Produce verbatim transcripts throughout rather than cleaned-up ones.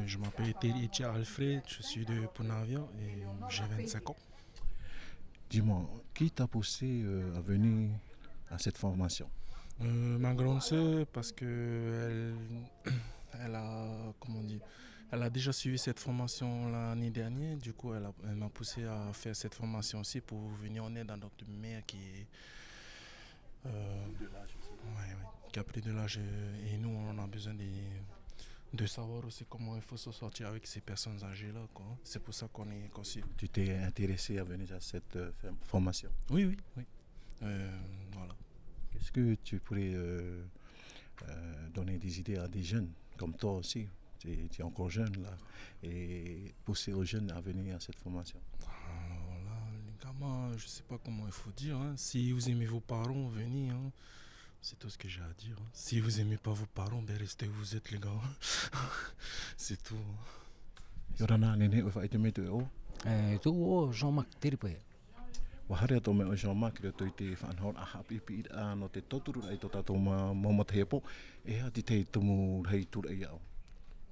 Je m'appelle Teriitia Alfred, je suis de Punaauia et j'ai vingt-cinq ans. Dis-moi, qui t'a poussé, euh, à venir à cette formation ? Euh, ma grande sœur, parce que elle, elle a, comment dire, elle a déjà suivi cette formation l'année dernière. Du coup, elle a, elle m'a poussé à faire cette formation aussi pour venir en aide à notre mère qui est, euh, ouais, ouais, qui a pris de l'âge, euh, et nous, on a besoin de, de savoir aussi comment il faut se sortir avec ces personnes âgées-là, quoi. C'est pour ça qu'on est conçu. Tu t'es intéressé à venir à cette, euh, fer-, formation ? Oui, oui, oui. Euh, voilà. Qu'est-ce que tu pourrais, euh, euh, donner des idées à des jeunes comme toi aussi ? Tu es, tu es encore jeune là, et pousser aux jeunes à venir à cette formation. Alors là, les gamins, je sais pas comment il faut dire, hein. Si vous aimez vos parents, venez, hein. C'est tout ce que j'ai à dire, hein. Si vous aimez pas vos parents, ben restez où vous êtes, les gars. C'est tout, hein. ʻIa ora na, nehenehe ʻoe e faʻaʻite mai tō ʻoe iʻoa? E, tōʻu iʻoa ʻo Jean-Marc Teripaea. ʻUa haere atu ʻoe mai ʻo Jean-Marc i roto i te faʻanahoraʻa haʻapiʻipiʻiraʻa nō te tauturu i tō tātou mau, mau matahiapo. E aha te tahi tumu rahi tūraʻi iāʻu?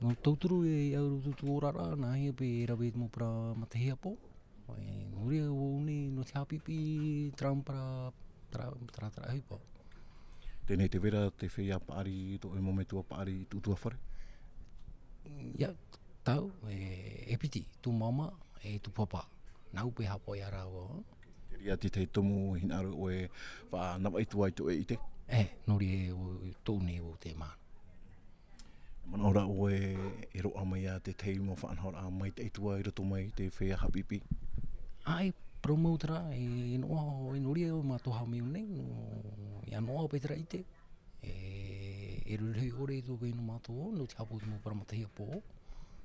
Nō te tauturu iāʻu i roto i tōʻu oraraʻa, nā hea paʻi e rave i te mau parau matahiapo. E, nō reira vau nei, nō te haʻapiʻipiʻi terā mau parau, terā, terā, terā ʻohipa. Teie nei te vai ra te feiā paʻari, tō ʻoe mau metua paʻari i tō ʻoutou fare? ʻIa, tāʻu, e, e piti, tō māmā, e tō pāpā. Nāʻu paʻi e haʻapaʻo iā rāua. Te reira te tahi tumu hinaʻaro ʻoe e faʻanavaʻi atu ai tō ʻoe ʻite? E, nō reira, tōʻu nei vau te manaʻo. Manaʻo ra ʻoe e roaʻa mai ā te tahi mau faʻanahoraʻa maitaʻi atu ā i roto mai i te feiā haʻapiʻipiʻi? ʻAe, parau mau terā, e noaʻa, e nō reira mātou e haʻamau nei, nō, ʻia noaʻa paʻi terā ʻite. E, e rahi ʻore tō paʻi nō mātou, nō te haʻapaʻo i te mau parau matahiapo,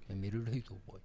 e mea rahi tō paʻi.